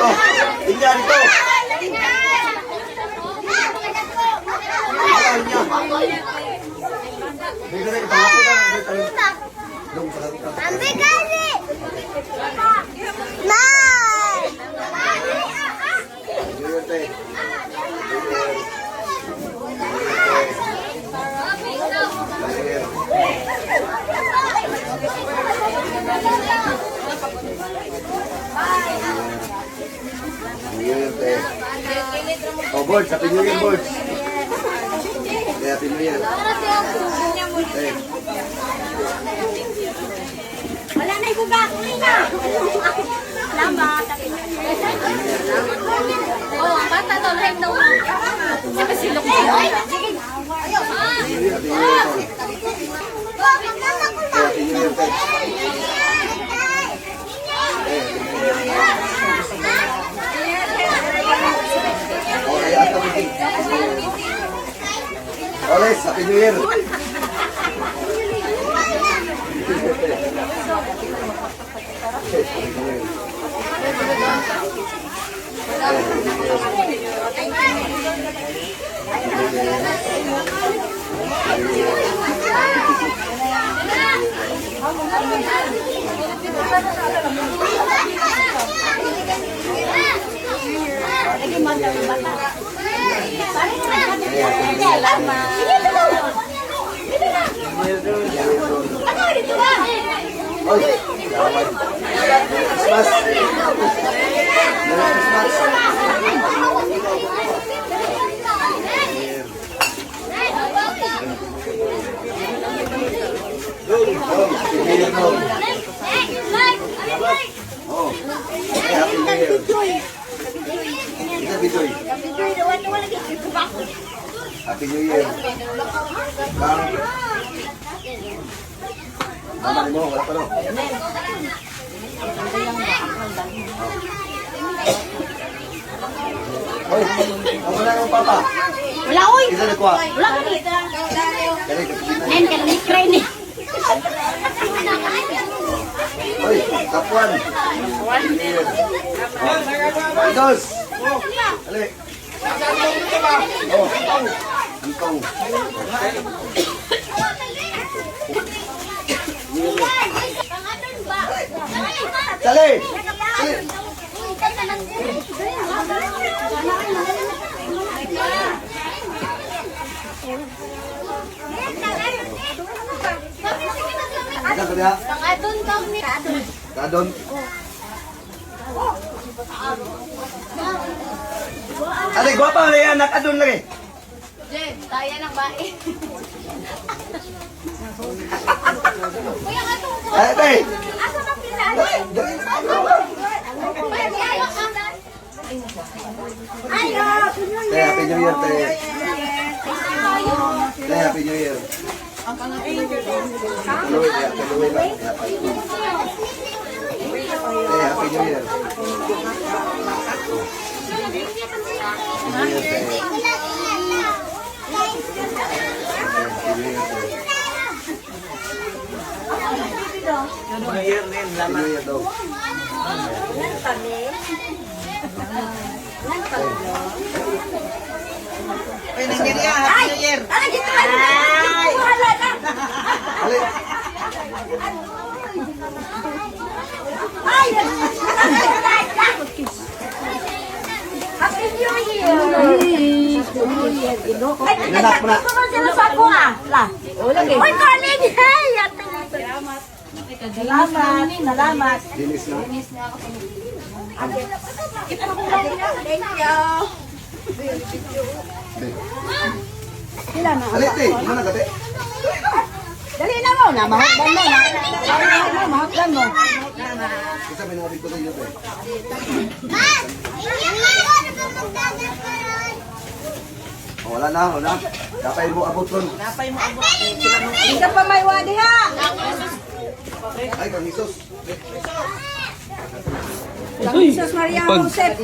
Dito. Linya dito. Linya, linya. Dito, dito. Dito, dito. Dong, sa Ambil kali. Mai. New Year, te. New Year. New Year, te. Oh, boards. Happy New Year, boards. Te, Happy New Year. Te. Wala na ibuga. Salamat. Oh, ang bata daw, lahat daw. Sa kasilok ko. Happy New Year, Happy New Year, tol. Te, Happy New Year, te. Te, Happy New Year. Okay, ato meeting. Oles, Happy New Year. Happy New Year. Happy New Year. Oy, salamat. Merry Christmas. Merry Christmas. Dong, dong, Happy New Year, dong. Oh, hey, Happy New Year. Isa, Bidoy. Happy New Year. Kang. Mama ni mo, wala pa no. Hoy, ang wala yung papa. Wala oy. Isa na kuha. Wala ka dito. Dali, kapigin na. Nen ka ni cry ni. Hoy, kapuan. Happy New Year. Oh. Idos. Dali. Oh, angkong. Dali. Dali. Ikaw, sabi ha? Pangadon daw ni. Kadon. Ate, gwapa na yan. Nakadon lagi. Jen, tayo ng bae. Kuya, nga to. Ay, ate. Asa na pila? Dali, dali. Te, Happy New Year, te. Te, Happy New Year. Tuloy, te, tuloy lang. Te, Happy New Year. Happy New Year, te. Happy New Year, te. New Year, Nen. Happy New Year daw. Uy, Nigeria, Happy New Year. Ali. Inanak mo na. Uy, Colin! Hey! Salamat, salamat. Dinis na. Thank you. Ali, te. Ano na, kate? Dali na mo, na mahakdan mo. Na mo, mahakdan mo. Kasi may nakabit ko sa inyo, te. Oh, wala na, wala. Dapat mo abot ron. Isa pa may wadi ha. Ay, kang Isos. Jesus Maria Joseph.